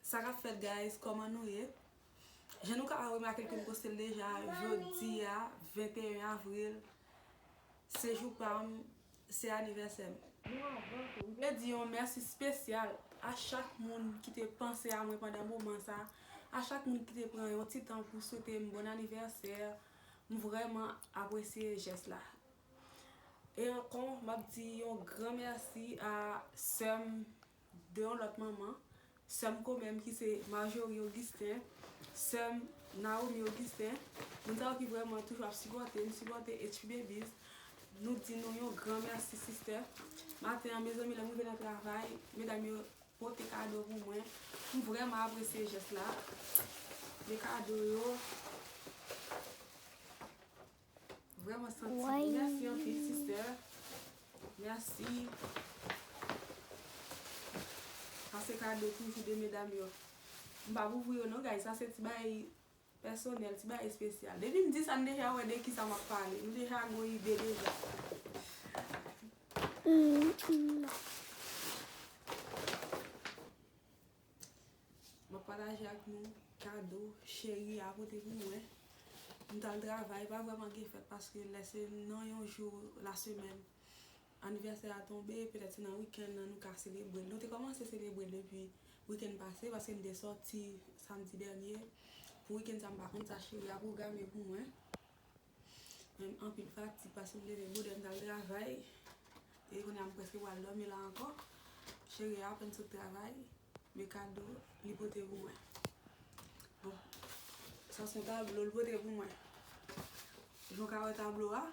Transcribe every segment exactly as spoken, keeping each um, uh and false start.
Sa k ap fèt, guys? Kòman nou ye? Jan nou ka remake l ke m poste l deja, jodi a, venteyen avril, se jou pa m, se anivèsè m. M vle di yon mèsi espesyal a chak moun ki te panse a mwen pandan moman sa, a chak moun ki te pran yon ti tan pou swete m bon anivèsè. M vrèman apresye jès la. E ankò, m ap di yon gran mèsi a sè m de yon lòt manman, sè m komè m ki se Marjorie Augustin, sè m Naomi Augustin, moun sa yo ki vrèman toujou ap sipòte m, sipòte H P Babies. Nou di nou yon gran mèsi, sister. Maten an, mezanmi, lè m rive nan travay, medam yo pote kado pou mwen. M vrèman apresye jès la. De kado yo. Vrèman santi. Mèsi anpil, sister. Mèsi. Sa se kado toujou de medam yo. M p ap ouvri yo non, guys. Sa se ti bagay pèsonèl, ti bagay espesyal. Depi m di sa, n deja wè de kisa m ap pale. Nou deja gon ide deja. M ap pataje ak nou kado cheri a pote pou mwen. M t al travay, pa vrèman gen fèt paske lè se nan yon jou lasemèn anivèsè a tonbe, petèt se nan wikenn nan nou ka selebre l. Nou te kòmanse selebre l depi wikenn pase paske m te sòti samdi dènye. Pou wikenn sa, m pa konn sa cheri a pwograme pou mwen. Men anpil fatig paske m leve bonè, m t al travay. E kounye a m prèske pral dòmi la ankò. Cheri a apèn sot travay, men kado li pote pou mwen. Bon, sa se yon tablo li pote pou mwen. Jan w ka wè tablo a,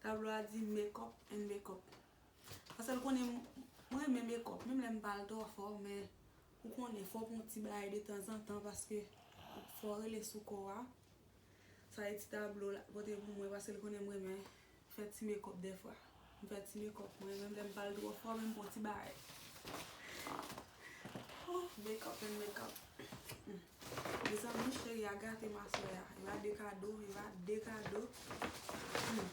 tablo a di make up and make up. Paske l konnen m, mwen renmen make up, menm lè m pa al twò fò, men ou konnen fò w pran yon ti bagay de tanzantan paske fò w rele sou kò a. Sa e ti tablo la pote pou mwen paske l konnen m renmen fè ti make up dèfwa. M fè ti make up mwen, menm lè m pa al twò fò, men m pran ti bagay. Oh, make up and make up. Hmm. Mezanmi, cheri a gate m aswè a. E pa de kado, e pa de kado. Hmm.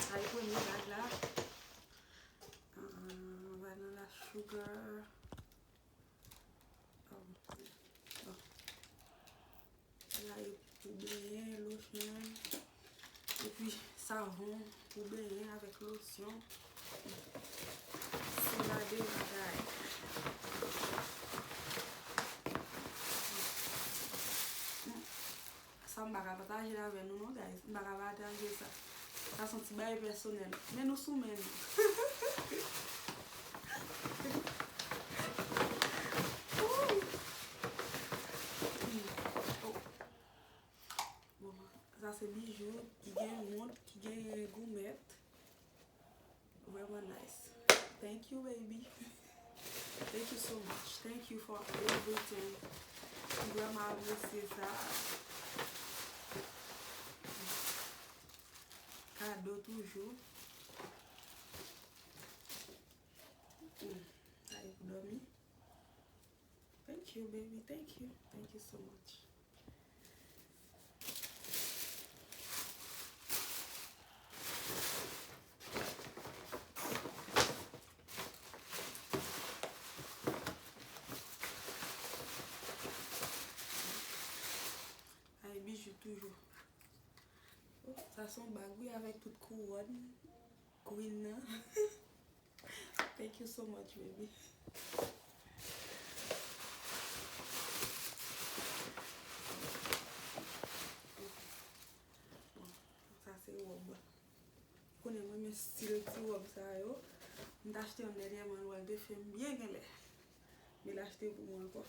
Sa e premye bag la. Ah, vanilla sugar. Oh, bon. Sa e pou benyen, lotion. Epi savon pou benyen avèk losyon. Se la de bagay. Sa m pa ka pataje l avè nou non, guys. M pa ka pataje sa. Sa se yon ti bagay pèsonèl. Men nou sou men nou. Bon, sa se bijou ki gen mont, ki gen goumèt. Vrèman nice. Thank you, baby. Thank you so much. Thank you for everything. M vrèman apresye sa. Kado toujou. Hmm, sa e pou dòmi. Thank you, baby. Thank you. Thank you so much. Ay, bijou toujou. Oh, sa se yon bag, wi, avèk tout kouwòn. Queen nan. Thank you so much, baby. Bon, sa se wòb. Konnen mwen renmen stil ti wòb sa yo. M t achte yon dènyèman, l te fè m byen genlè. Men l achte pou mwen ankò.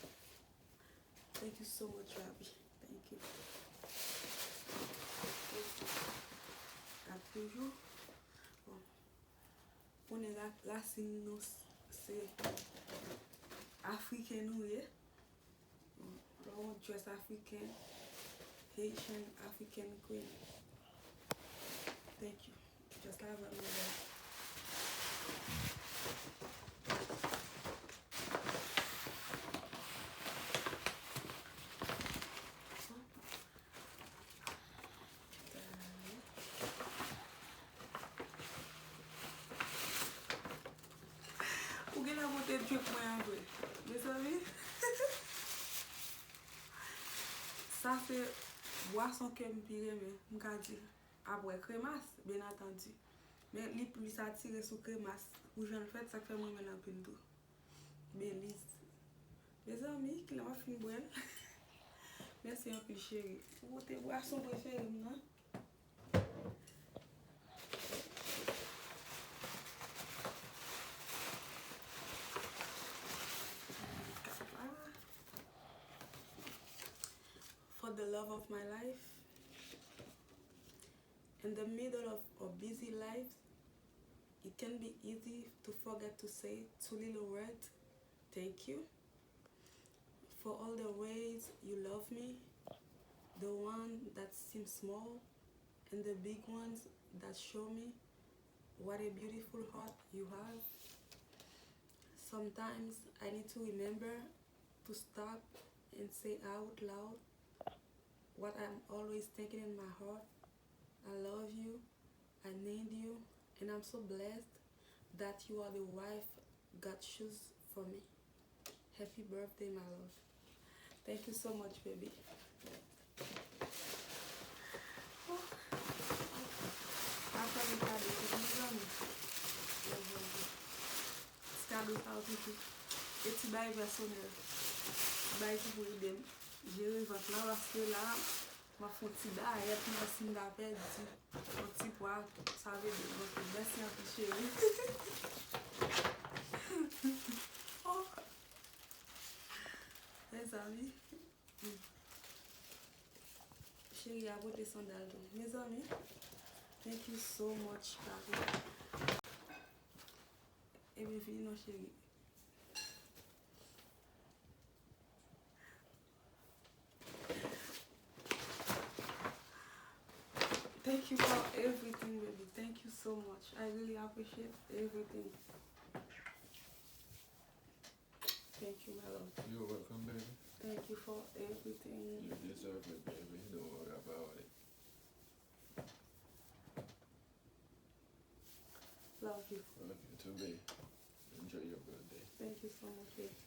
Thank you so much, Rabi. Thank you. Gad toujou. Bon. Konnen ra-, rasin nou s-, se afriken nou ye. Bon, lè w yon dress afriken, Haitian African Queen. Thank you. Just love you, my love. Ou genlè monte drink mwen an vre. Mezanmi. Se bwason ke m pi renmen, m ka di. Apre kremas, byen antandi. Men li plis atire sou kremas. Pou jan l fèt, sa k fè m renmen l anpil tou. Belize. Mezanmi, kilè m ap fin bwè l? Mèsi anpil, cheri. Ou te bwason prefere m nan. For the love of my life. In the middle of our busy lives, it can be easy to forget to say two little words, thank you, for all the ways you love me, the one that seem small and the big ones that show me what a beautiful heart you have. Sometimes I need to remember to stop and say out loud what I'm always thinking in my heart. I love you. I need you. And I'm so blessed that you are the wife God choose for me. Happy birthday, my love. Thank you so much, baby. Oh. Apa m kado pou mezanmi. Ti kado sa yo pitit. E ti bagay pèsonèl. Ti bagay ki pou ede m jere vant lan, paske la, m ap fè yon ti dayèt, men si m ta pèdi yon ti pwa, sa vle di m anpil. Mèsi anpil, cheri. Oh. Mezanmi. Cheri a pote sandal tou. Mezanmi, thank you so much, papi. Ebyen, vini non, cheri. Thank you for everything, baby. Thank you so much. I really appreciate everything. Thank you, my love. You're welcome, baby. Thank you for everything. You deserve it, baby. Don't worry about it. Love you. Love you too, babe. Enjoy your birthday. Thank you so much, babe.